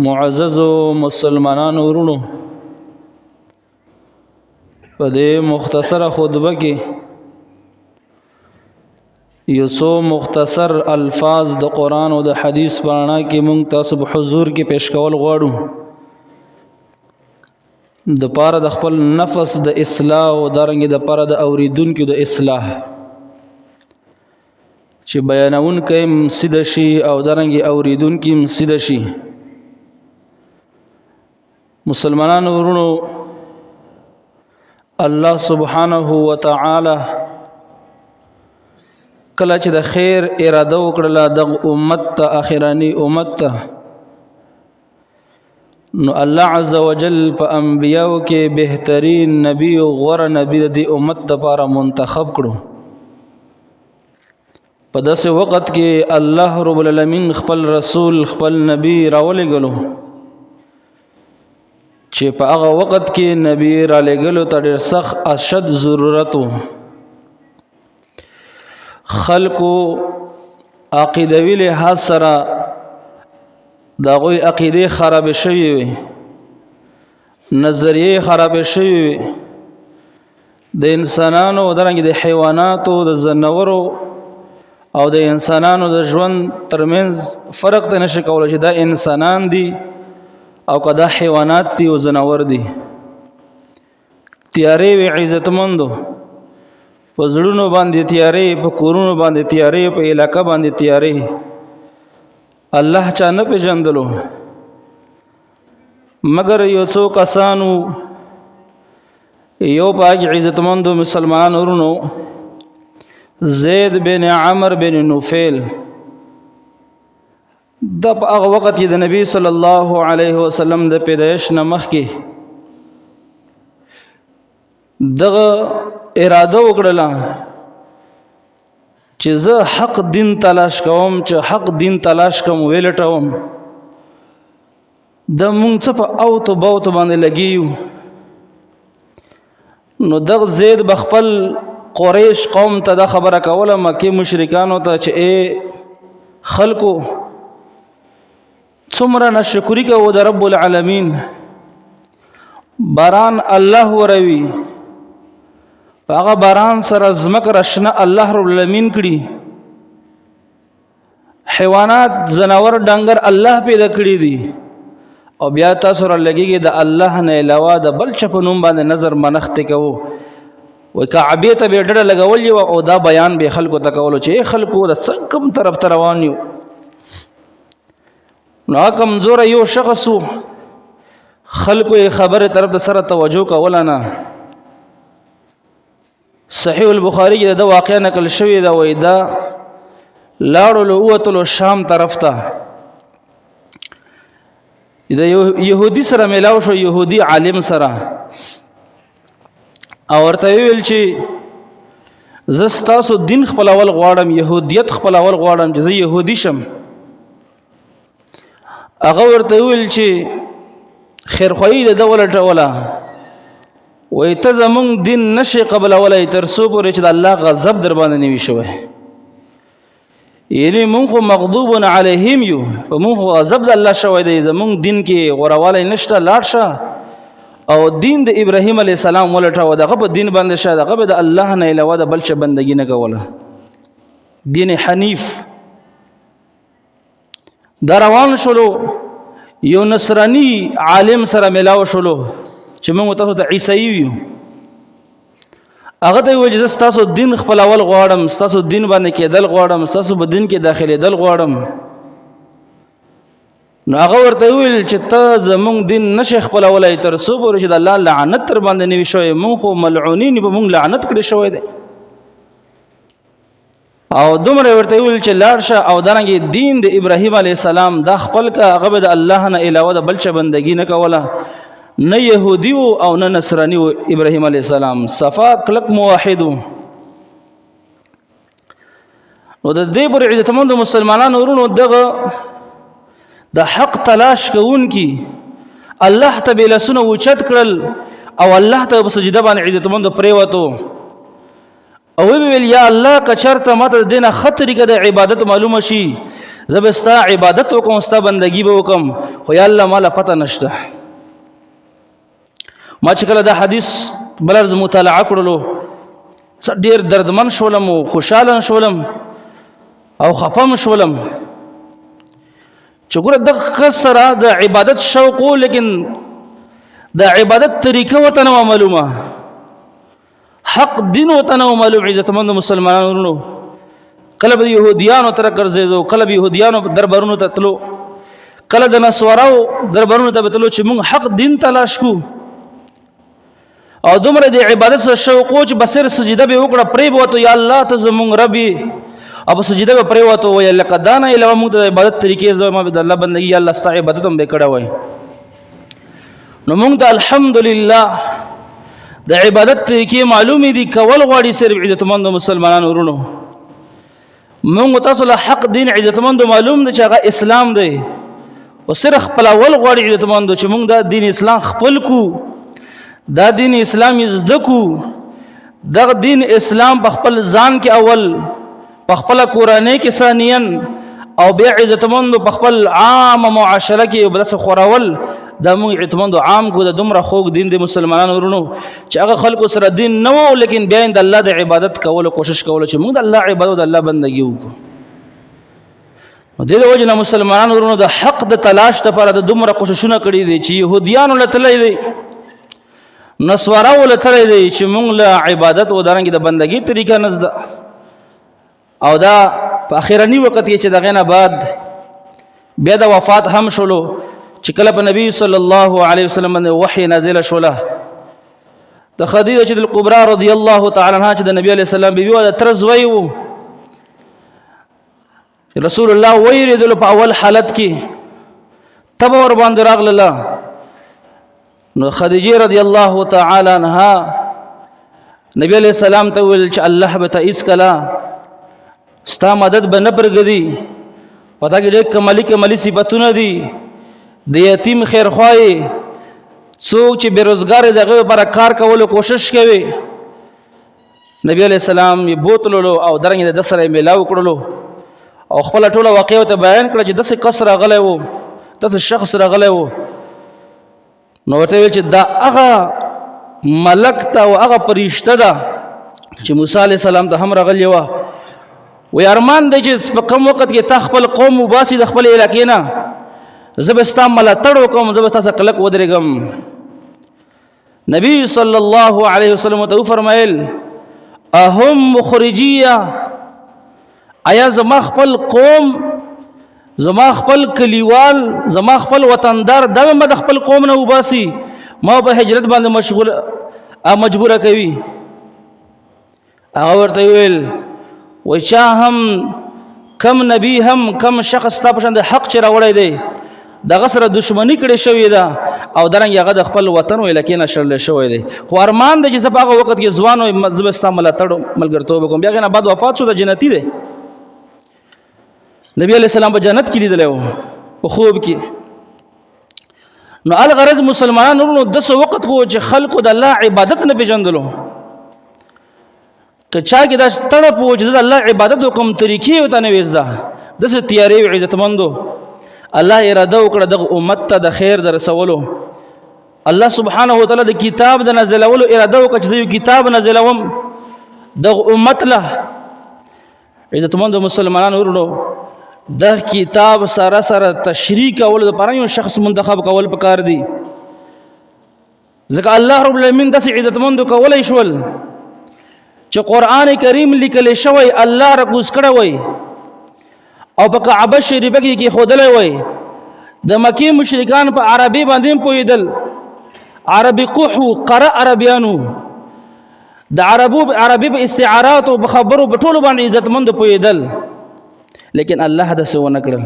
معززو مسلمانانو ورونو، په دې مختصره خطبه کې یو څو مختصر الفاظ د قرآن او د حدیث په رڼا کې مونږ تاسو په حضور کې پیش کول غواړو، د پاره د خپل نفس د اصلاح او درنګ د پاره د اوریدونکو د اصلاح، چې بیانونکی هم سیده شي او درنګ اوریدونکي هم سیده شي. مسلمانانو ورونو، الله سبحانه وتعالى کله چې د خیر اراده وکړله د امت ته، اخرانی امت ته، نو الله عز وجل په انبیاو کې بهترین نبی او غوره نبی د دې امت لپاره منتخب کړو. په داسې وخت کې الله رب العالمین خپل رسول، خپل نبی راولېږلو چې په هغه وخت کې نبی را لېږلو ته ډېر سخت اشد ضرورت و. خلکو عقیدوي لحاظ سره د هغوی عقیدې خرابې شوې وې، نظریې خرابې شوې وې، د انسانانو درنګ د حیواناتو، د ځناورو او د انسانانو د ژوند ترمنځ فرق ته نشي کولای چې دا انسانان دي او که دا حیوانات دي او ځناور دي. تیارې وې عزتمندو، په زړونو باندې تیارې، په کورونو باندې تیارې، په علاقه باندې تیارې، الله چا نه پېژندلو. مګر یو څو کسانو، یو پاک عزتمندو مسلمانانو ورونو، زید بن عمر بن نوفیل، د په هغه وخت کې د نبی صلی الله علیه وسلم د پیدایش نه مخکې دغه اراده وکړله چې زه حق دین تلاش کوم، چې حق دین تلاش کوم، ویلټوم. د مونږ څه په اوتو بوتو باندې لګیو. نو دغه زید بخپل قریش قوم ته دا خبره کوله، مکه مشرکانو ته، چې اے خلکو، څومره ناشکری کوو د رب العالمین، باران الله وروي، هغه باران سره زمک راشنه الله رب العالمین کړي، حیوانات زناور ډنګر الله پیدا کړی دي، او بیا تاسو را لګیږي د الله نه علاوه د بل چا په نوم باندې نظر منښت کوو. وای کعبه ته به ډډه لګول یو او دا بیان به خلکو ته کولو چې خلکو د څنګه کوم طرف ته روان یو. نو کمزور یو شخص، خلکو یې خبره طرف ته سره توجه کوله نه. صحیح البخاری کې دا واقعا نقل شوی دا، وای دا لاړو له وتلو شام طرف ته، د يهودي سره ملاو شو، يهودي عالم سره، او ورته ویل چې زه ستاسو دین خپلول غواړم، يهودیت خپلول غواړم، چې زه يهودي شم. هغه ورته ویل چې خیرخواهي د ده ولټوله، وایي ته زمونږ دین نشې قبلولی تر څو پورې چې د الله غضب در باندې نه وي شوی. یعنی مونږ خو مغضوب علیهم یو، په مونږ خو غضب د الله شوی دی، زمونږ دین کې غوروالی نشته، لاړ شه او دین د ابراهیم علیه السلام ولټوه، دغه په دین باندې شه، دغه به د الله نه علاوه د بل چا بندګي نه کوله، دین حنیف. دا روان شولو، یو نصرانی عالم سره ملاو شولو چې موږ تاسو ته عیسائی یو. هغه ته ویل چې زه ستاسو دین خپلول غواړم، ستاسو دین باندې کېدل غواړم، ستاسو په دین کې داخلېدل غواړم. نو هغه ورته ویل چې ته زمونږ دین نشې خپلولی تر څو پورې چې د الله لعنت تر باندې نه وي شوی، مونږ خو ملعونین په مونږ لعنت کړی شوی دی. او دومره ورته ویل چې لاړ شه او دارنګې دین د ابراهیم علیه السلام دا خپل که، هغه به د الله نه علاوه د بل چا بندګي نه کوله، نه يهودي او نه نصراني. ابراهيم عليه السلام صفا کلک موحد. نو د دې پر عزتمند مسلمانانو ورونو، دغه د حق تلاش کوونکی الله ته به لاسونه اوچت کړل او الله ته په سجده باندې عزتمند پریوتو او ویل یا الله، که چرته ماته د دینه ښه طریقه د عبادت معلومه شي، زه به ستا عبادت وکم، ستا بندگی به وکم، خو یا الله ماله پته نشته. ما چې کله دا حدیث بل ورځ مطالعه کړلو، ډېر دردمن شولم او خوشحاله شولم او خفه شولم چې ګوره دغه کس سره د عبادت شوق و، لیکن د عبادت طریقه ورته نه وه معلومه، حق دین ورته نه و معلوم. عزتمندو مسلمانانو وروڼو، کله به یهودیانو تر ګرځېدو، کله به یهودیانو دربارونو ته تلو، کله د نصوراو دربارونو ته به تلو چې موږ حق دین تلاش کو. او دومره د عبادت سره شوق و چې بصیر سجده به وکړه، پرې به وتو، یا الله ته زموږ رب یې، او په سجده به پرې وتو، ویل لکه دا نه علاوه موږ ته د عبادت طریقې زما به د الله بندګي، یا الله ستا عبادت هم به کړی وای. نو موږ ته الحمدلله د عبادت طریقې معلومې دي، کول غواړي صرف. عزتمندو مسلمانانو وروڼو، موږ تاسو له حق دین عزتمندو معلوم دی چې هغه اسلام دی، او صرف خپلول غواړي عزتمندو چې موږ دا دین اسلام خپل کو، دا دین اسلام یې زده کو، دغه دین اسلام په خپل ځان کې اول، په خپله کورنۍ کې ثانیا، او بیا عزتمندو په خپل عام معاشره کې بل څه خورول. دا موږ عزتمندو عام کو. د دومره خوږ دین دی مسلمانانو وروڼو چې هغه خلکو سره دین نه و، لیکن بیا یې د الله د عبادت کولو کوشش کولو چې موږ د الله عبادت د الله بندګي وکړو. نو دې د وجې نه مسلمانانو وروڼو د حق د تلاش لپاره د دومره کوششونه کړي دي چې یهودیانو له تللی دی، نصاراو له تللی دی چې موږ له عبادت او دارنګې د بندګي طریقه نه زده. او دا په اخرني وخت کې چې دغه نه بعد بیا د وفات هم شولو، چې کله په نبی صلی الله علیه وسلم باندې وحی نازله شوله، د خدیجه چې د کبرا رضی الله تعالی عنها چې د نبی علیه السلام بیبي وه، د تره زوی و، رسول الله ویرېدلو په اول حالت کې تبه ورباندې راغلله. نو خدیجه رضی الله تعالی عنها نبی علیه السلام ته وویل چې الله به ته هېڅکله ستا مدد به نه پرېږدي، په تا کې ډېر کمالي کمالي صفتونه دي، د یتیم خیرخواه یې، څوک چې بېروزګار دی د هغې لپاره کار کولو کوشش کوي. نبی علیه السلام یې بوتللو او درنګ د ده سره یې میلاو کړلو او خپله ټوله واقعه ورته بیان کړه چې داسې کس راغلی و، داسې شخص راغلی و. نو ورته ویل چې دا هغه ملک ته او هغه فرشته ده چې موسی علیه السلام ته هم راغلی وه. وایي ارمان دی چې په کوم وخت کې تا خپل قوم وباسي د خپلې علاقې نه، زه به ستا ملاتړ وکړم، زه به ستا سره کلک ودرېږم. نبی صلی الله علیه وسلم ته وفرمایل اهم مخرجیه، آیا زما خپل قوم، زما خپل کلیوال، زما خپل وطندار دا به د خپل قوم نه وباسي، ما به هجرت باندې مشغول مجبوره کوي؟ هغه ورته وویل وایي چا هم کم نبی هم کم شخص ستا په شان د حق چې راوړی دی دغه سره دښمني کړې شوې ده او درنګ هغه د خپل وطن او علاقې نه شړل شوی دی. خو ارمان دی چې زه په هغه وخت کې ځوان وم، زه به ستا ملاتړ ملګرتوب وکړم. بیا هغې نه بعد وفات شو، د جنتي دی. نبی علیه السلام په جنت کې لیدلی و په خوب کې. نو الغرض مسلمانانو وروڼو داسې وخت و چې خلکو د الله عبادت نه پېژندلو. که چا کې داسې تړپ و چې زه د الله عبادت وکړم، طریقې یې ورته نه وې زده، داسې تیارې وې عزتمندو. الله اراده وکړه دغه امت ته د خیر د رسولو، الله سبحانه وتعالی د کتاب د نازلولو اراده وکړه چې زه یو کتاب نازلوم دغه امت له. عزتمندو مسلمانانو وروڼو، د کتاب سره سره تشریح کولو دپاره یو شخص منتخب کول پکار دی، ځکه الله رب العالمین داسې عزتمندو کولی شول چې قرآن کریم لیکل شوی الله راکوز کړی وای او په کعبه شریفه کې کېښودلی وای. د مکې مشرکان په عربي باندې هم پوهېدل، عربي قح وو، قره عربیان وو، د عربو عربي په استعاراتو په خبرو په ټولو باندې عزتمند پوهېدل، لیکن الله داسې ونه کړل،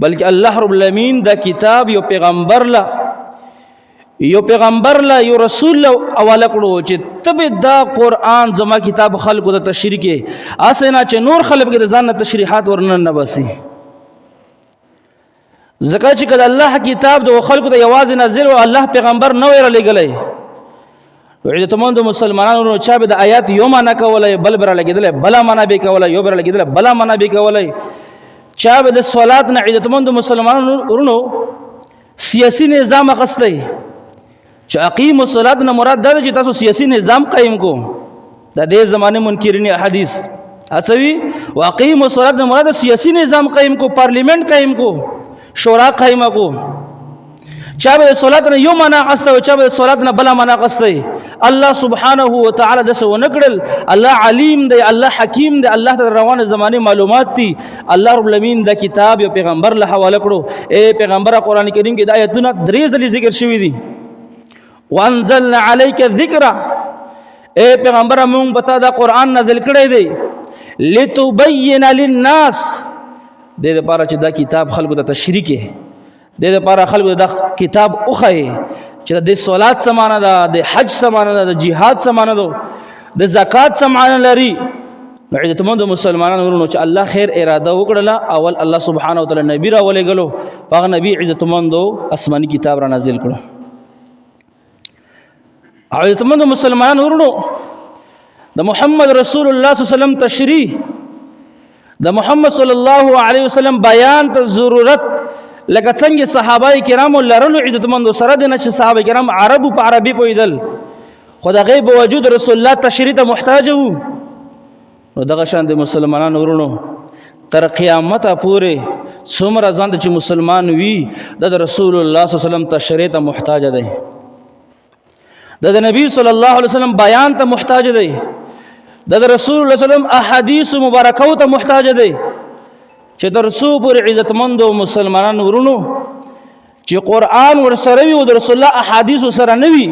بلکې الله رب العالمین دا کتاب یو پیغمبر له یو پیغمبر له یو رسول له حواله کړو چې ته به دا قرآن زما کتاب خلکو ته تشریح کړې، هسې نه چې نور خلک د ځان نه تشریحات ورنه نه باسي. ځکه چې که د الله کتاب د خلکو ته یوازې نازل او الله پیغمبر نه وی رالیږلی، نو عزتمندو مسلمانانو نو چا به د آیات یو معنا کولی، بل به رالګېدلی بله معنا به یې کولی، یو به رالګېدلی بله معنا به یې کولی. چا به د صلات نه عزتمند مسلمانانو ورونو سیاسي نظام اخستی چې اقیم الصلات نه مراد دا چې تاسو سیاسي نظام قائم کو، د دې زمانه منکرین احادیث اڅوي، واقیم الصلات نه مراد سیاسي نظام قائم کو، پارلیمنت قائم کو، شورا قائم کو۔ چا به صلات نه یو معنا اخسته او چا به صلات نه بل معنا اخسته۔ الله سبحانه وتعالى دسه ونکړل۔ الله علیم دی، الله حکیم دی، الله ته روانه زمانه معلومات دي۔ الله رب العالمین دا کتاب یو پیغمبر له حواله کړو۔ اے پیغمبر، قران کریم کې د آیتونه درې ځلې ذکر شوی دي۔ وانزلنا عليك الذکر، اے پیغمبر، مونږ پتا دا قران نازل کړی دی، لتبین للناس، دې لپاره چې دا کتاب خلکو ته تشریح کړي، دې لپاره خلکو دا کتاب وخی چې د صلات سمانه ده، د حج سمانه ده، د جهاد سمانه ده، د زکات سمانه لري۔ نو عزتمند مسلمانانو ورونو، چې الله خیر اراده وکړله، اول الله سبحانه وتعالی نبی را ولېګلو، هغه نبی عزتمندو آسماني کتاب را نازل کړو۔ عزتمند مسلمانانو ورونو، د محمد رسول الله صلی الله علیه وسلم تشریح، د محمد صلی الله علیه وسلم بیان ته ضرورت لکه څنګه صحابه کرامو لرلو، عزتمندو، سره د نه چې صحابه کرام عربو، په عربي پوهېدل، خو د هغې باوجود رسول الله تشریح ته محتاج وو۔ نو دغه شان د مسلمانانو ورونو، تر قیامته پورې څومره ځان چې مسلمان وي، د رسول الله صلی الله علیه وسلم تشریح ته محتاج دی، د نبی صلی الله علیه وسلم بیان ته محتاج دی، د رسول الله صلی الله علیه وسلم احادیث مبارکو ته محتاج دی۔ چې تر څو پورې عزتمندو مسلمانانو ورونو چې قرآن ورسره وي او د رسول الله احادیث سره نه وي،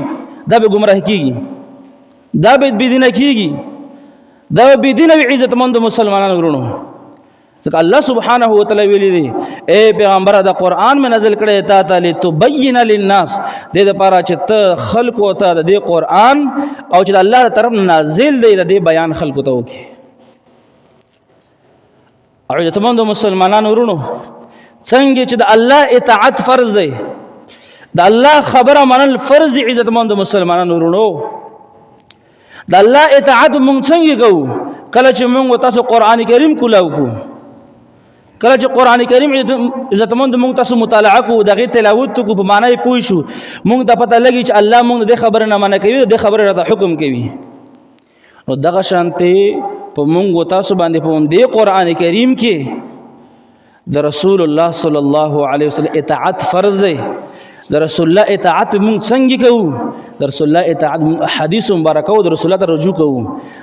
دا به ګمراه کیږي، دا به بېدینه کیږي، دا به بېدینه وي۔ عزتمندو مسلمانانو ورونو، ځکه الله سبحانه وتعالی ویلي دي، اے پیغمبر، دا قرآن مې نازل کړی تا ته، لتبین للناس، دې لپاره چې ته خلکو ته د دې قرآن او چې د الله تر طرف نازل دی، د دې بیان خلکو ته وکړي۔ او عزتمندو مسلمانانو ورونو، څنګه چې د الله اطاعت فرض دی، د الله خبره منل فرض دی، عزتمندو مسلمانانو ورونو، د الله اطاعت مونږ څنګه کوو؟ کله چې مونږ تاسو قران کریم کولاو کو، کله چې قران کریم عزتمند مونږ تاسو مطالعه کو، دغه تلاوت کو، په معنی پوه شو، مونږ ته پته لګي چې الله مونږ د خبره نه منع کوي، د خبره راته حکم کوي۔ نو دغه شانته په مونږ تاسو باندې په دې قران کریم کې د رسول الله صلی الله علیه وسلم اطاعت فرض دی۔ د رسول الله اطاعت مونږ څنګه کوو؟ د رسول الله اطاعت مونږ احادیث مبارکه او د رسول الله ته رجوع کوو،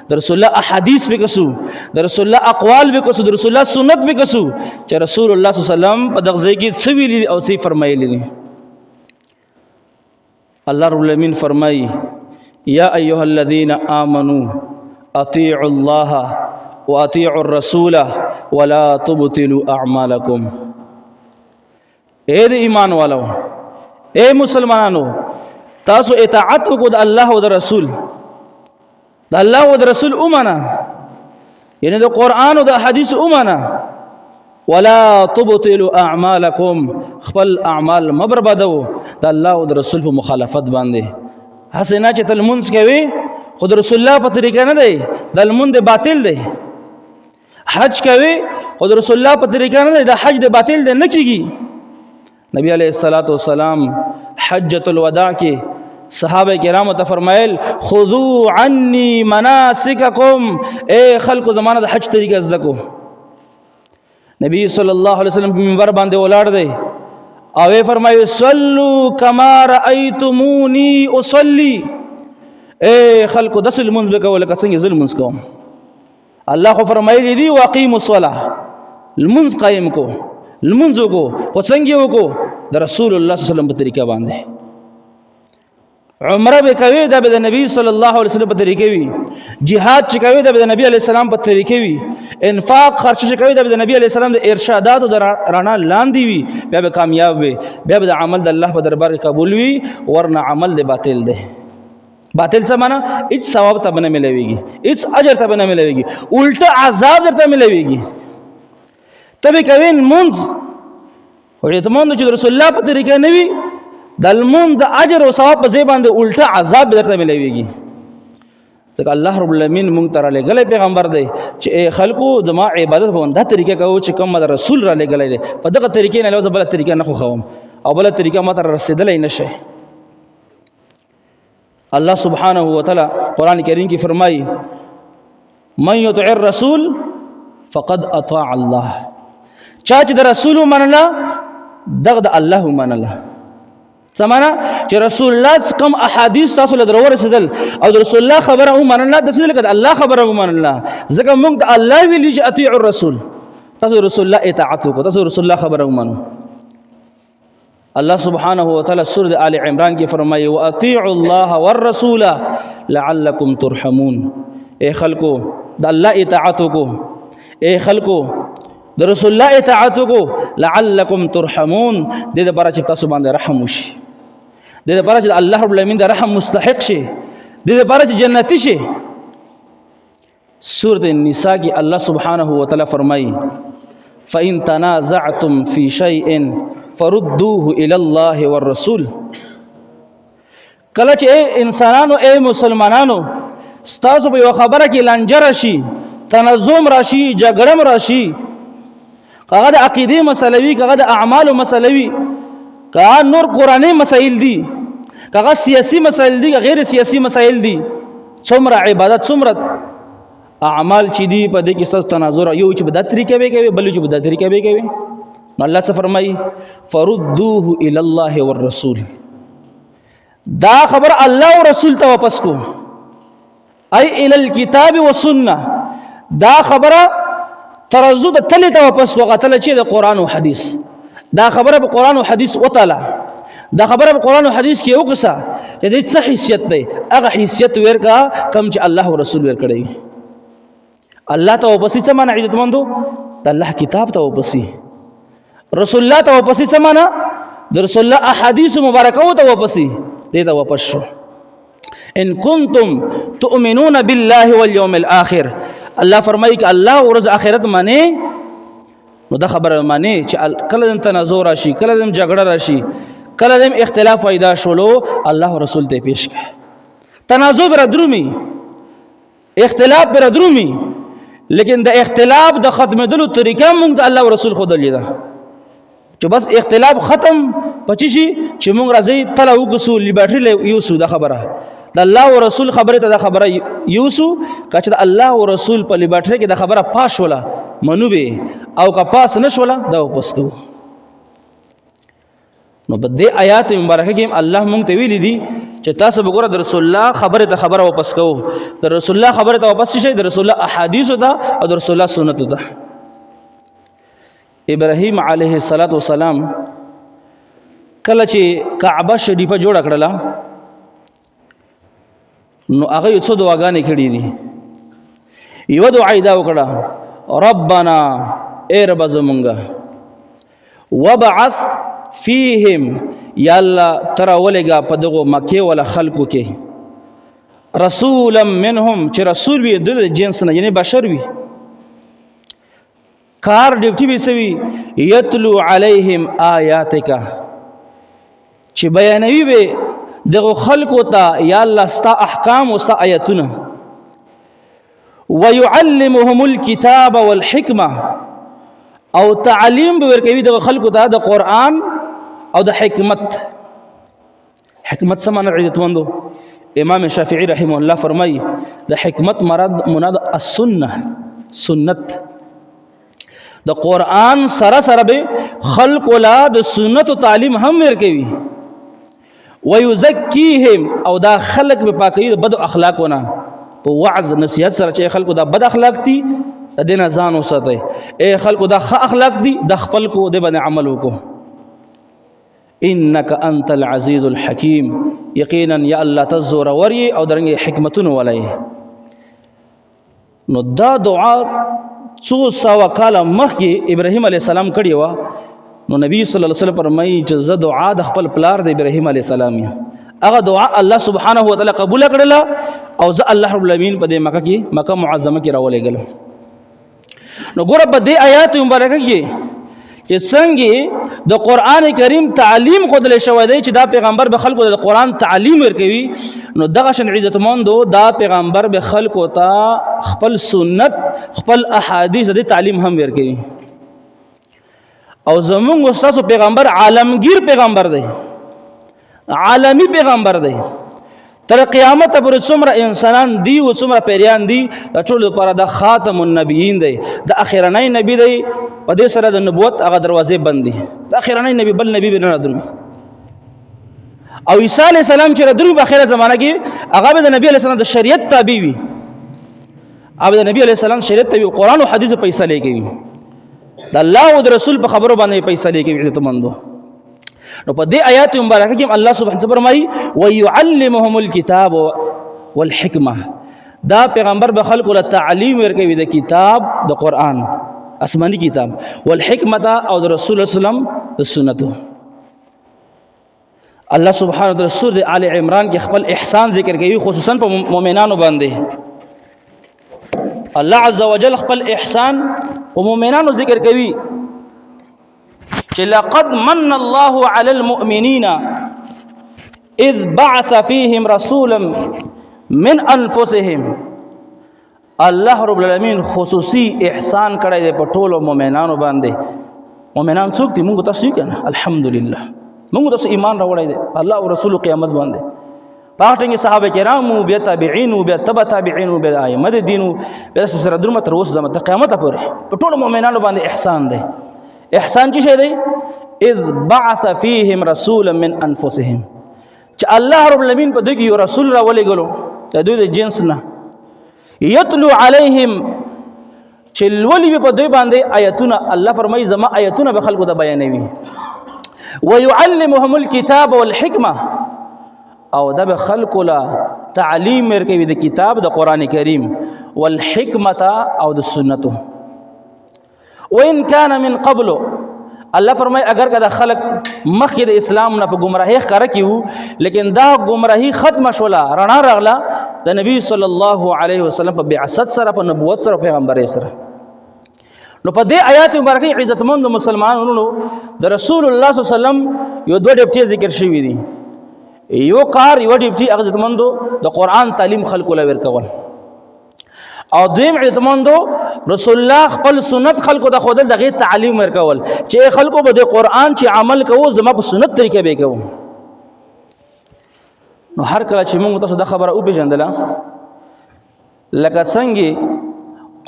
د رسول الله احادیث به کسو، د رسول الله اقوال به کسو، د رسول الله سنت به کسو چې رسول الله صلی الله علیه وسلم په دغه ځای کې څه ویلي او څه فرمایلی دي۔ الله رب العالمین فرمایي، یا ایها الذین آمنو اطیعوا الله واطیعوا الرسول ولا تبطلوا اعمالکم۔ اے د ایمان والو، اے مسلمانانو، تاسو اطاعت وکړو د الله او د رسول، د الله او د رسول اومنه، یعنی د قرآن او د حدیث اومنه، ولا تبطلوا اعمالکم، خپل اعمال مبربدو د الله او د رسول په مخالفت باندې۔ هسې نه چې ته لمونځ کوي خو د رسول الله په طریقه نه دی، د لمونځ باطل دی۔ حج کوي خو د رسول الله په طریقه نه دی، د حج د باطل دی، نه کیږي۔ نبی علیہ الصلوۃ والسلام حجۃ الوداع کې صحابه کرامو ته فرمایل، خذو عني مناسککم، اے خلکو، زمانه د حج طریقه زده کو۔ نبی صلی الله علیه وسلم په منبر باندې ولاړ دی او یې فرمایي، صلو کما رأیتمونی اصلي، اے خلکو، داسې لمونځ به کوئ لکه څنګه زه لمونځ کوم۔ الله خو فرمایلی دی، واقیموا الصلاة، لمونځ قایم کو، لمونځ وکړو، خو څنګه یې وکړو؟ د رسول الله صلی الله علیه وسلم په طریقه باندې۔ عمره به کوي، دا به د نبی صلی الله علیه وسلم په طریقې وي۔ جهاد چې کوي، دا به د نبی علیه السلام په طریقې وي۔ انفاق خرچ چې کوي، دا به د نبی علیه السلام د ارشاداتو د رڼا لاندې وي۔ بیا به کامیاب وي، بیا به د عمل د الله په دربار کې قبول وي، ورنه عمل د باطل دی۔ باطل څه معنا؟ هیڅ ثواب ته به نه ملويږي، هیڅ اجر ته به نه ملويږي، الټه عذاب درته ملويږي۔ ته به کوې لمونځ، خو اعتماد چې رسول الله په طریقه نه وي، د لمونځ د اجر او ثواب په ځای باندې الټه عذاب به درته ملويږي۔ ځکه الله رب العالمین مونږ ته را لېږلی پیغمبر دی چې ای خلکو زما عبادت په همدا طریقه کوو چې کوم د رسول را لېږلی دی، په دغه طریقې نه علاوه زه بله طریقه نه خوښوم او بله طریقه ما ته رسېدلی نه شي. الله سبحانه وتعالى قرآن کریم کې فرمایي من یطع الرسول فقد اطاع الله. چا چې د رسول ومنله دغه د الله ومنله. څه معنا؟ چې رسول الله کوم احادیث تاسو له درور رسیدل او د رسول الله خبره ومنله، د څه لکه د الله خبره ومنله، ځکه موږ د الله ویلي چې اطیع الرسول، تاسو رسول الله اطاعت وکړو، تاسو رسول الله خبره ومنو. الله سبحانه وتعالى سورة آل عمران کې فرمایي واطیعوا الله والرسول لعلکم ترحمون. اے خلکو د الله اطاعت وکړو، اے خلکو د رسول الله اطاعت وکړو، لعلکم ترحمون، دې لپاره چې تاسو باندې رحم وشي، دې لپاره چې الله رب العالمین د رحم مستحق شي، دې لپاره چې جنتی شي. سورة النساء کې الله سبحانه وتعالى فرمایي فإن تنازعتم في شيء فردوه إلى الله والرسول. کله چې اے انسانانو، اے مسلمانانو، ستاسو په یو خبره کې لانجه راشي، تنظم راشي، جګړه راشي، هغه د عقیدې مسله وي، هغه د اعمالو مسله وي، هغه نور قرآني مسایل دي، هغه سیاسي مسایل دي، غیر سیاسي مسایل دي، څومره عبادت څومره اعمال چې دي په دې کې ستاسو تناظر، یو چې په دا طریقه به کوي، بل چې په دا طریقه به کوي. نو الله څه فرمایي؟ فردوه الی الله والرسول. دا خبر الله او رسول ته واپس کو، ای الی الكتاب والسنه. دا خبره ترزو د تلې ته واپس وغتل چې د قران او حدیث، دا خبره په قران او حدیث وتاله، دا خبره په قران او حدیث کې وکسه چې دې څه حیثیت دی، هغه حیثیت ورکا کم چې الله او رسول ورکړي. الله ته واپس څه معنی عزتمندو؟ د الله کتاب ته واپس، رسول الله ته واپس څه معنی؟ د رسول الله احادیث مبارکه ته واپس، دې ته واپس شو. ان کنتم تؤمنون بالله واليوم الاخر. الله فرمایي چې الله ورځ آخرت معنی، نو دا خبره معنی چې کله دم تنازع راشي، کله دم جګړه راشي، کله دم اختلاف پیدا شولو، الله رسول ته پیش کړه. تنازع بر درومي، اختلاف بر درومي، لیکن د اختلاف د ختمېدلو طریقه موږ د الله رسول خو دلې ده چې بس اختلاف ختم پچی شي چې موږ راځي تله وګسو لیبرټری له یوسو. دا خبره د الله او رسول خبره ته دا خبره یوسو، کچ د الله او رسول په لیبرټری کې دا خبره پاس ولا منو به، او که پاس نشولا دا واپس کوو. نو په دې آیات مبارکه کې الله مونږ ته ویلي دي چې تاسو به ګوره د رسول الله خبره ته خبره واپس کوو، د رسول الله خبره ته واپس شئ، د رسول الله احادیث ته او د رسول الله سنت ته. ابراهیم علیه الصلاۃ والسلام کله چې کعبه شریفه جوړه کړله، نو هغه یو څو دعاګانې کړې دي. یوه دعا یې دا وکړه، ربنا ای رب زمونږه وبعث فیهم، یا الله ته راولېږه په دغو مکې والا خلکو کې رسولا منهم، چې رسول وي د جنس نه، یعنی بشر وي، کار ډیوټي به څه وي، یتلو علیهم آیاتک، چې بیانوي به دغو خلکو ته یا الله ستا احکام او ستا آیتونه، ويعلمهم الكتاب والحکمه، او تعلیم به ورکوي دغه خلکو ته د قرآن او د حکمت. حکمت څه معنی عزتمندو؟ امام شافعي رحمه الله فرمایي د حکمت مراد مناد السنه، سنت. د قرآن سره سره به خلق لا د سنت تعلیم هم ورکوي. ويزکیهم، او دا خلق به پاکوي د بد اخلاقونه په وعظ نصیحت سره، چې خلکو دا بد اخلاق دي د دې نه ځان وساتئ، اے خلکو دا ښه اخلاق دي د خپل کو د باندې عمل وکړو. انک انت العزیز الحکیم، یقینا یا الله ته زورور یې او درنګ حکمتونو ولای. نو دا دعا څو سوه کاله مخکې ابراهیم علیه السلام کړې وه. نو نبی صلی الله علیه وسلم فرمایي چې زه دعا د خپل پلار د ابراهیم علیه السلام یم، هغه دعا الله سبحانه وتعالی قبول کړله او زه الله رب العالمین په دې مکه کې، مکه معظمه کې راولېږلم. نو ګوره په دې آیات مبارکه کې چې څنګه د قران کریم تعلیم خودل شوی دی چې دا پیغمبر به خلکو د قران تعلیم ورکوي، نو دغه شان عزتمندو دا پیغمبر به خلکو ته خپل سنت، خپل احادیث د تعلیم هم ورکوي. او زمونږ استاد پیغمبر عالمگیر پیغمبر دی، عالمی پیغمبر دی. تر قیامت پورې څومره انسانان دي او څومره پیریان دي، د ټولو لپاره د خاتم النبیین دی، د اخرنۍ نبی دی. په دې سره د نبوت هغه دروازې بند دي، د اخرنۍ نبی بل نبی به نه درومي. او عیسی علیه السلام چې درومي په اخره زمانه کې، هغه به د نبی علیه السلام د شریعت تابع وي، هغه د نبی علیه السلام شریعت تابع، قرآن او حدیث فیصله کوي، د الله او د رسول په خبرو باندې فیصله کوي. عزتمندو، نو په دې آیات مبارکه کې الله سبحانه وتعالی فرمایي ويعلمهم الكتاب والحکمه. دا پیغمبر به خلکو له تعلیم ورکوي د کتاب، د قرآن آسماني کتاب، والحکمت او د رسول الله صلی الله علیه وسلم د سنتو. الله سبحانه وتعالی سورة آل عمران کې خپل احسان ذکر کوي، خصوصا په مؤمنانو باندې. الله عز وجل خپل احسان په مؤمنانو ذکر کوي چې لقد من الله على المؤمنين اذ بعث فيهم رسولا من انفسهم. الله رب العالمین خصوصي احسان کړی دی په ټولو مؤمنانو باندې. مؤمنان څوک دي؟ موږ تاسو یو کنه، الحمدلله موږ تاسو ایمان راوړی دی الله او رسول قیامت باندې. په هغه ټینګ صحابه کرامو، بیا تابعین، بیا تبع تابعین، بیا ائمه د دین، بیا سره درمه تر اوسه زمه تر قیامت پورې په ټولو مؤمنانو باندې احسان دی. احسان څه شی دی؟ اذ بعث فيهم رسولا من انفسهم، چې الله رب العالمین په دوی کې یو رسول را ولېږلو د دوی د جنس نه، یتلو علیهم، چې لولي به په دوی باندې آیتونه. الله فرمایي زما آیتونه به خلکو ته بیانوي. ويعلمهم الكتاب والحکمه، او دا به خلکو له تعلیم ورکوي د کتاب د قرآن کریم، والحکمه او د سنتو. وان كان من قبل، الله فرمای اگر که د خلق مخکې د اسلام نه په گمراهي ښکاره کیو، لیکن دا گمراهي ختمه شوله، رڼا راغله د نبی صلی الله علیه وسلم په بعثت سره، په نبوت سره، پیغمبري سره. نو په دې آیات مبارکه عزتمند مسلمانانو د رسول الله صلی الله علیه وسلم یو دوه ډیپټي ذکر شوی دي. یو کار، یو ډیپټي عزتمندو د قرآن تعلیم خلکو له ورکول، او دویم عزتمندو رسول الله خپل سنت خلکو ته ښودل، دغې تعلیم ورکول چې خلکو به د قرآن چې عمل کوو زما په سنت طریقې به کوو. نو هر کله چې موږ تاسو دا خبره وپېژندله، لکه څنګه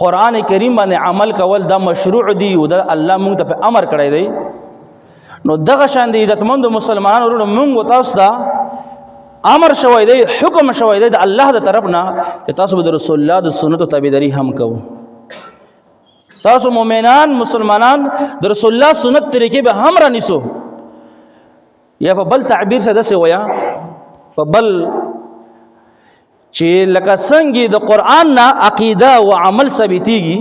قرآن کریم باندې عمل کول دا مشروع دی او دا الله موږ ته په امر کړی دی، نو دغه شان د عزتمندو مسلمانانو وروڼو موږ تاسو ته امر شوی دی، حکم شوی دی د الله د طرف نه چې تاسو به د رسول الله د سنتو تابعداري هم کوو. تاسو مؤمنان مسلمانان د رسول الله سنت طریقې به هم رانیسو. یا په بل تعبیر سره داسې ویا، په بل چې لکه څنګه د قرآن نه عقیده او عمل ثابتېږي،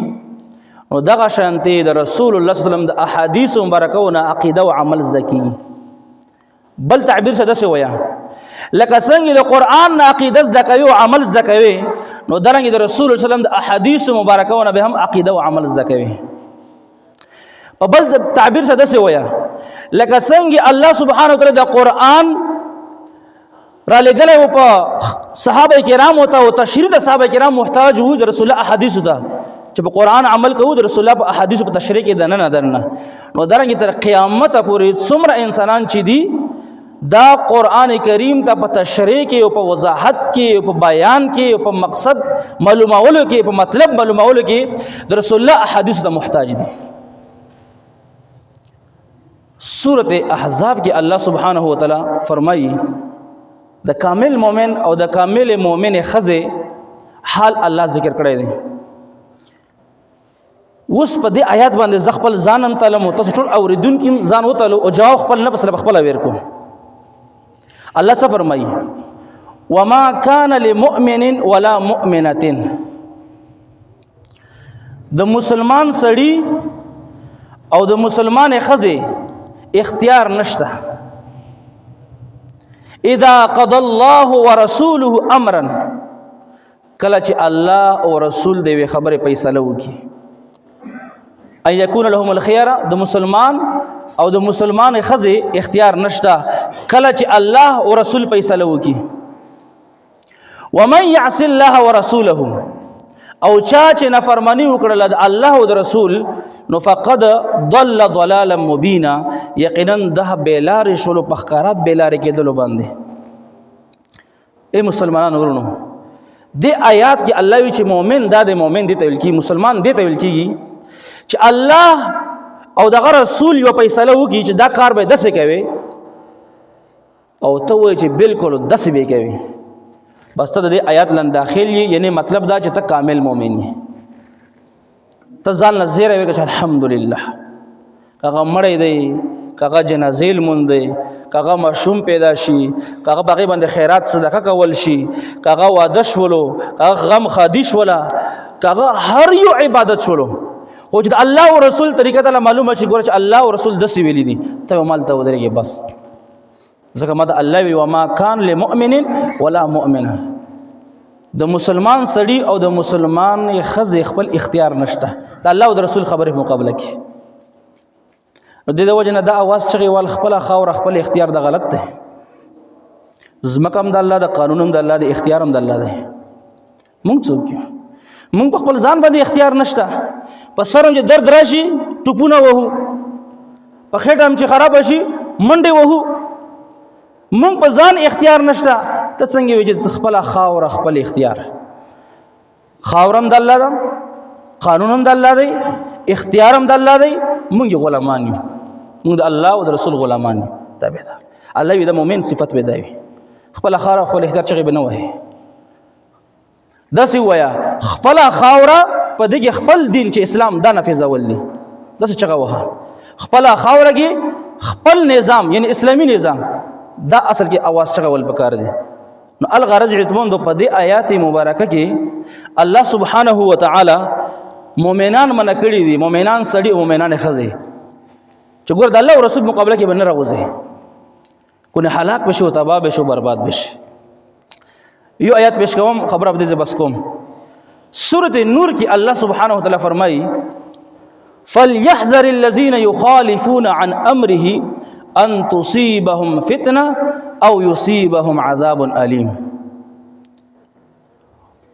نو دغه شانتې د رسول الله صلی الله علیه وسلم د احادیث مبارکو نه عقیده او عمل زده کېږي. بل تعبیر څه داسې ویا، لکه څنګه د قرآن نه عقیده زده کوي او عمل زده کوي، نو درنګ د رسول الله صلی الله علیه وسلم د احادیث مبارکو نه به هم عقیده او عمل زده کوي. په بل تعبیر څه داسې ویا، لکه څنګه الله سبحانه وتعالی د قرآن را لګلی و په صحابه کرامو ته او تشریح د صحابه کرام محتاج وو د رسول الله احادیثو ته چې په قرآن عمل کوو، د رسول الله په احادیثو په تشریح کې دننه درنه. نو درنګ تر قیامت پورې څومره انسانان چې دي دا قرآن کریم ته په تشریح کې او په وضاحت کې او په بیان کې او په مقصد معلومولو کې، په مطلب معلومولو کې د رسول الله احادیثو ته محتاج دي. سورة احزاب کې الله سبحانه وتعالی فرمایي د کامل مؤمن او د کامل مؤمن خزه حال الله ذکر کړی دی. اوس په دې آیات باندې زه خپل ځان هم تلم او تاسو ټول اورېدونکي هم ځان وتلو او جواب خپل نفس له خپله ورکو. الله څه فرمایي؟ وما كان لمؤمن ولا مؤمنة، د مسلمان سړي او د مسلمان خزه اختیار نشته. اذا قضى الله ورسوله امرا، کله چې الله او رسول دی خبره فیصله وکي. ان یکون لهم الخيار، د مسلمان او د مسلمان خزه اختیار نشته کله چې الله او رسول فیصله وکي. ومن يعص الله ورسوله، او چا چې نافرمانی وکړه د الله او د رسول، نو فقد ضل ضلالا مبینا، یقینا ده بیلار شولو په ښکاره بیلار کېدلو باندې. اے مسلمانانو ورونو، دې آیات کې الله وی چې مؤمن دا د مؤمن دی ته ویل کی، مسلمان دی ته ویل کیږي چې الله او دغه رسول یو فیصله وکړي چې دا کار به دسه کوي، او ته وایې چې بالکل دسه به کوي، بس ته د دې آیات لن داخل یې، یعنی مطلب دا چې ته کامل مؤمن یې، ته ځان له زیره وکړه چې الحمدلله کاغه مړی دی، کاغه جنازې لمونځ دی، کاغه ماشوم پیدا شي، کاغه باغې باندې خیرات صدقه کول شي، کاغه واده شولو، کاغه غم خادي شوله، کاغه هر یو عبادت شولو، خو چې د الله او رسول طریقه ته معلومه شي، ګوره چې الله او رسول داسې ویلي دي، ته مال ته ودرېږې بس، ځکه ما د الله وی وما کان لمؤمن ولا مؤمنه، د مسلمان سړي او د مسلمان ښځې خپل اختیار نشته د الله او د رسول خبرې په مقابله کې. نو د دې وجه نه دا اواز چغې وال خپله خاوره خپل اختیار د غلط دی، ځمکه هم د الله د، قانون هم د الله د، اختیار هم د الله دی. مونږ څوک یو؟ مونږ په خپل ځان باندې اختیار نشته، په سر هم چې درد راشي ټوپونه وهو، په خېټه هم چې خراب شي منډې وهو، مونږ په ځان اختیار نشته. ته څنګه وې چې خپله خاوره خپل اختیار، خاوره هم د الله ده، قانون هم د الله دی، اختیار هم د الله دی، مونږ یې غلامان یو، مونږ د الله او د رسول غلامان یو، تابعدار. الله وی د مؤمن صفت به دا وي، خپله خاوره خپل اختیار چغې به نه وهي، داسې ووایه خپله خاوره په دې کې خپل دین چې اسلام دا نافذول دي، داسې چغه وهه، خپله خاوره کې خپل نظام یعنی اسلامي نظام، دا اصل کې اواز چغه ول پکار دي. نو الغرض عتمند په دې آیات مبارکه کې الله سبحانه وتعالی مؤمنان منع کړي دي، مؤمنان سړي او مؤمنان ښځې، چې ګور د الله او رسول مقابله کې به نه راغوځي، کونه هلاک بشي او تباه بشي او برباد بشي. یو آیات پیش کوم، خبره په دې بس کوم. سورة نور کې الله سبحانه وتعالی فرمایي فليحذر الذين يخالفون عن امره ان تصيبهم فتنه او يصيبهم عذاب اليم.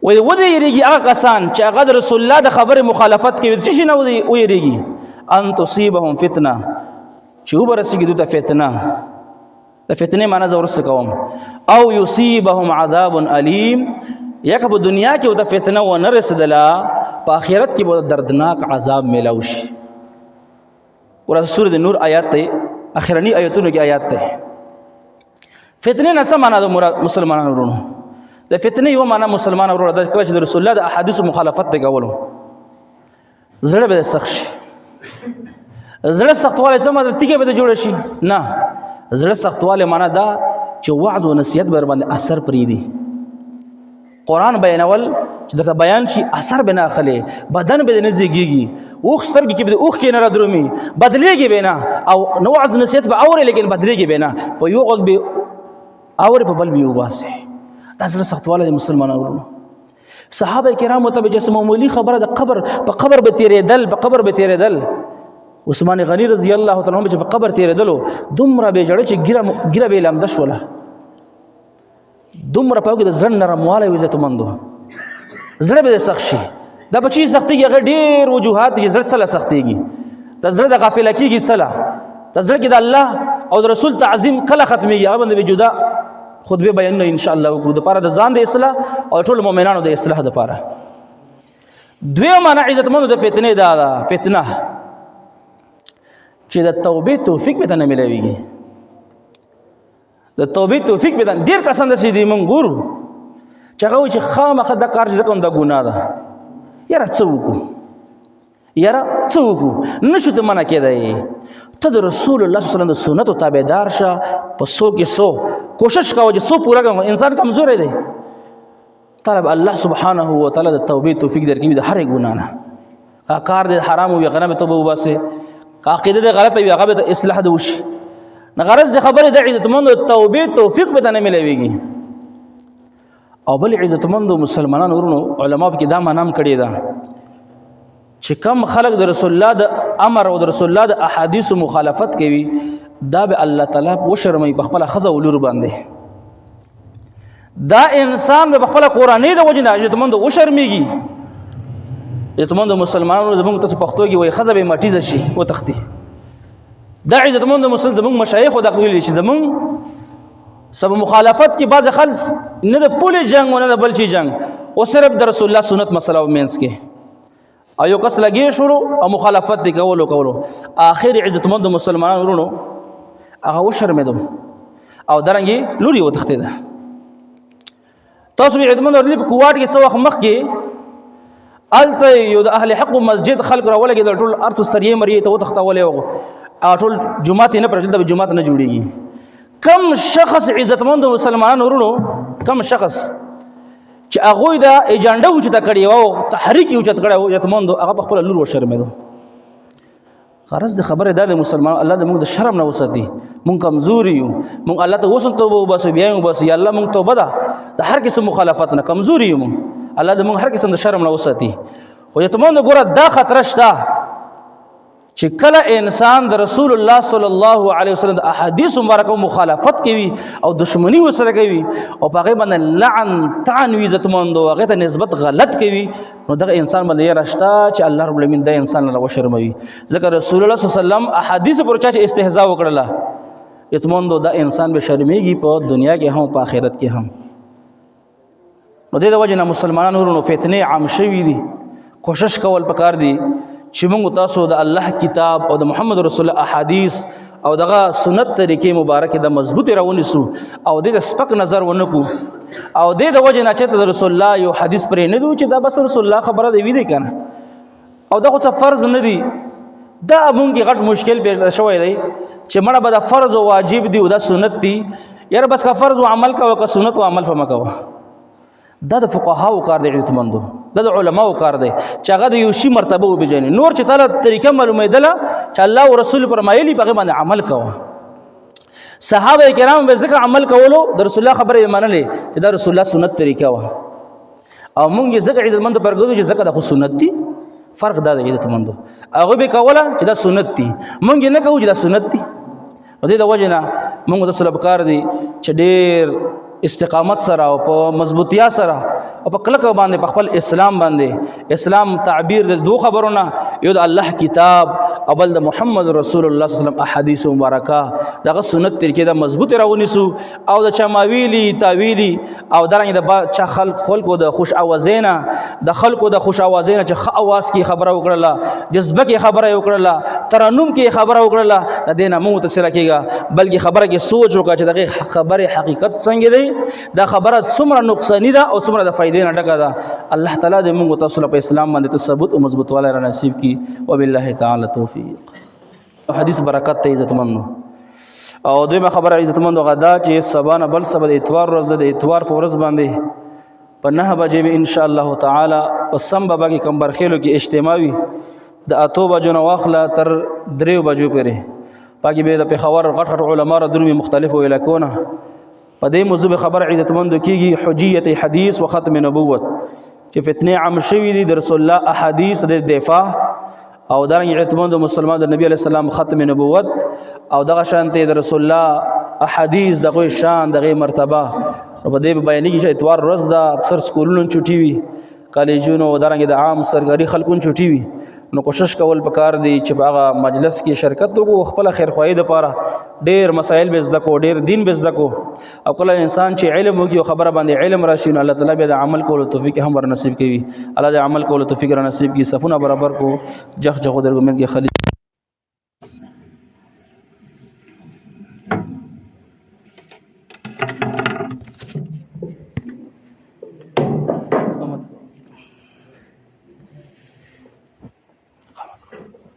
وی ودی یریږي هغه کسان چې هغه د رسول الله د خبرې مخالفت کوي، څه شي نه ودی ویریږي، ان تصيبهم فتنه، چې وبرسیږي دوی ته فتنه، د فتنې معنی زه وروسته کوم، او یصيبهم عذاب الیم، یا که په دنیا کې ورته فتنه ونه رسېدله، په آخرت کې به دردناک عذاب میلاو شي. ورته سورة نور آیات دی، اخرني آیتونو کې آیات دی. فتنې نه څه معنا ده مسلمانانو ورونو؟ د فتنې یوه معنا مسلمان ورونه ده کله چې د رسول الله د احادیثو مخالفت دی کولو، زړه به سخت شي. زړه سختوالی څه مطلب؟ تیږه به جوړه شي؟ نه، زړه سختوالی معنا دا چې وعظ او نصیحت به باندې اثر پرېږدي. قرآن بیانول چې درته بیان شي اثر به نه اخلي، بدن به نه زیږیږي، اوښ سترګې کې به اوښکې نه رادرومي، بدلېږي به نه، او نو وعظ نصیحت به اوري لیکن بدلېږي به نه، په یو غوږ به اوري په بل به یې وباسي. دا زړه سختوالی دی مسلمانانو ورونو. صحابه کرامو ته به چې معمولی خبره د قبر په قبر به تېرېدل، په قبر به تېرېدل. عثمان غني رضی الله تعالی عنہ چې په قبر تېرېدلو دومره به ژړل چې ګیره به یې لمده شوله، دومره په کې د زړه نرموالی وي عزتمندو، زړه به سخت شي. دا په چی سختیږي؟ هغه ډېر وجوهات دي چې زړه څله سختیږي، د زړه د غافله کېږي څله، د زړه کې د الله او د رسول تعظیم کله ختمېږي. هغه باندې به جدا خطبه بیانونه ان شاء الله وکړو د پاره د ځان د اصلاح او ټول مؤمنانو د اصلاح د پاره. دویمه معنا عزتمندو د فتنې دا ده، فتنه چې د توبې توفیق به ته نه ملاویږي، د توبې توفیق به ډېر کسان داسې دي مونږ ګورو چې هغه وایي چې خامخا دا کار چې زه کوم دا ګناه ده، یاره څه وکړو، یاره څه وکړو، نه شو ته منع کېدی. ته د رسول الله صلی الله علیه وسلم د سنتو تابعدار شه، په څو کې څو کوشش کوه چې څو پوره کړم، انسان کمزوری دی. طلب الله سبحانه وتعالی د توبې توفیق درکوي د هرې ګناه نه. که کار دې حرام وي هغه نه به توبه وباسې، که عقیده دې غلطه وي هغه به اصلاح دې وشي. نه غرض د خبرې د عزتمندو توبې توفیق به ته نه ملاویږي. او بل عزتمندو مسلمانانو ورونو، علما پکې دا معنا هم کړې ده چې کم خلک د رسول الله د امر او د رسول الله د احادیث مخالفت کوي، دا به الله تعالی وشرمي په خپل خزه ولور باندې. دا انسان به خپل کورنۍ د وجې نه عزتمند وشرمېږي. عزتمند مسلمانانو، زمونږ تاسو پښتو کې وایي خزه به مټیزه شي او تختی. دا عزتمند مسلمان زمونږ مشایخ دا ویلي چې زمونږ سب مخالفت کې بعض خلک نه د پولې جنگ نه د بل چی جنگ، او صرف د رسول الله سنت مسله مینس کې او یو کس لګي شروع او مخالفت دی کولو کولو، آخر عزتمند مسلمانانو ورونو هغه وشرمېدو او درنګي لوري وتښتېده. تاسو به عزتمند ورلې په کوواټ کې څه وخت مخکې الته یو د اهل حق مسجد خلک راولګېدل، ټول ارڅ ستریې مریې ته وتښتولې او ټول جومات یې نه پرېږدل، ته جومات نه جوړېږي. کم شخص عزتمند مسلمانانو ورونو، کم شخص چې هغوی دا ایجنډا اوچته کړې او تحریک یې اوچت کړی و، عزتمندو هغه په خپله لور وشرمېدو. غرض د خبره دا د مسلمان، الله د موږ د شرم نه وساتي. موږ کمزوري یو، موږ الله ته وسل توبه وباسو، بیا یې وباسو، یا الله موږ توبه ده د هر قسم مخالفت نه، کمزوري یو موږ، الله د موږ هر قسم د شرم نه وساتي. خو عزتمندو ګوره دا خطر شته چې کله انسان د رسول الله صلی الله علیه وسلم د احادیث مبارکو مخالفت کوي او دشمنی وسره کوي او په هغه باندې لعن طعن وي عزتمندو، هغه ته نسبت غلط کوي، نو دغه انسان باندې یې راشته چې الله رب العالمین دا انسان له وشرموي. ځکه رسول الله صلی الله علیه وسلم احادیث پر چا چې استهزاء وکړله، عزتمندو دا انسان به شرمېږي په دنیا کې هم په آخرت کې هم. نو دې د وجې نه مسلمانانو ورونو فتنې عام شوي دي. کوشش کول پکار دي چې موږ تاسو د الله کتاب او د محمد رسول الله احادیث او دغه سنت طریقې مبارکې د مضبوطې راونیسو او دې د سپک نظر ونکو او دې د وجې نه چې د رسول الله یو حدیث پرې نه دو چې دا بس رسول الله خبره دی وی دی که نه، او دا خو څه فرض نه دی. دا مونږ کې غټ مشکل پیښ شوی دی چې مړه به دا فرض او واجب دی او دا سنت دی، یاره بس که فرض او عمل کوه که سنت او عمل په مه کوه. دا د فقهاو کار دی عزتمندو، دا د علماو کار دی چې هغه د یو شي مرتبه وپېژني. نور چې تعالی طریقه معلومېدله چې الله او رسول فرمایلي په هغې باندې عمل کوه. صحابه کرام به ځکه عمل کولو، د رسول الله خبره یې منلې چې دا رسول الله سنت طریقه وه، او مونږ یې ځکه عزتمند پرګدو چې ځکه دا خو سنت دي. فرق دا دی عزتمندو، هغه به کوله چې دا سنت دي، مونږ یې نه کوو چې دا سنت دي. او دې د وجې نه مونږ د سره پکار دي چې ډېر استقامت سره او په مضبوطیا سره او په کلکه باندې په خپل اسلام باندې، اسلام تعبیر د دوه خبرو نه، یو د الله کتاب او بل د محمد رسول الله صلی الله علیه وسلم احادیث مبارکه، دغه سنت طریقې د مضبوط راونیسو او د چا ماویلی تاویلی او درنګ د چا خلکو د خوش اوازینا، د خلکو د خوش اوازینا چې ښه اواز کې خبره وکړله، جذبه کې خبره وکړله، ترنم کې خبره وکړله، د دې نه مونږ متاثره کېږه، بلکې خبره کې سوچ وکړه چې دغه خبرې حقیقت څنګه دی، دا خبره څومره نقصانی ده او څومره د فائدې نه ډکه ده. الله تعالی دې مونږ تاسو له په اسلام باندې تثبوت او مضبوطوالی را نصیب کړي. وبالله تعالی توفیق. حدیث برکت ته عزتمندو. او دویمه خبره عزتمندو هغه دا چې سبا نه بل سبا د اتوار ورځ ده، د اتوار په ورځ باندې په 9 بجې به ان شاء الله تعالی په سم بابا کې کمبرخېلو کې اجتماع وي، د 8 بجو نه واخله تر 3 بجو پورې. پاکې به د پېښور غټ غټ علما را درومي مختلفو علاقو نه په دې موضوع به خبره عزتمندو کېږي، حجیت حدیث و ختم نبوت، چې فتنې عام شوي دي د رسول الله احادیث د دفاع او دارنګ عزتمندو مسلمان د نبی علیه السلام ختم نبوت او دغه شانته د رسول الله احادیث دغه شان دغه مرتبه. نو په دې بیانېږي چې اتوار ورځ ده، اکثر سکولونو چټي وي، کالجونو او دارنګ د عام سرکاري خلکو چټي وي، نو کوشش کول پکار دی چې په هغه مجلس کې شرکت وکړو، خپل خیرخواهي دپاره ډېر مسایل به زده کو، ډېر دین به زده کو. او کله انسان چې علم وکړي او خبره باندې علم راشي، نو الله تعالی بیا د عمل کولو توفیق هم ور نصیب کوي. الله د عمل کولو توفیق را نصیب کړي. صفونه برابر کو، جخ جخ درګو کې خلی.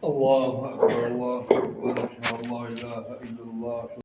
الله أكبر، الله أكبر، أشهد أن لا إله إلا الله.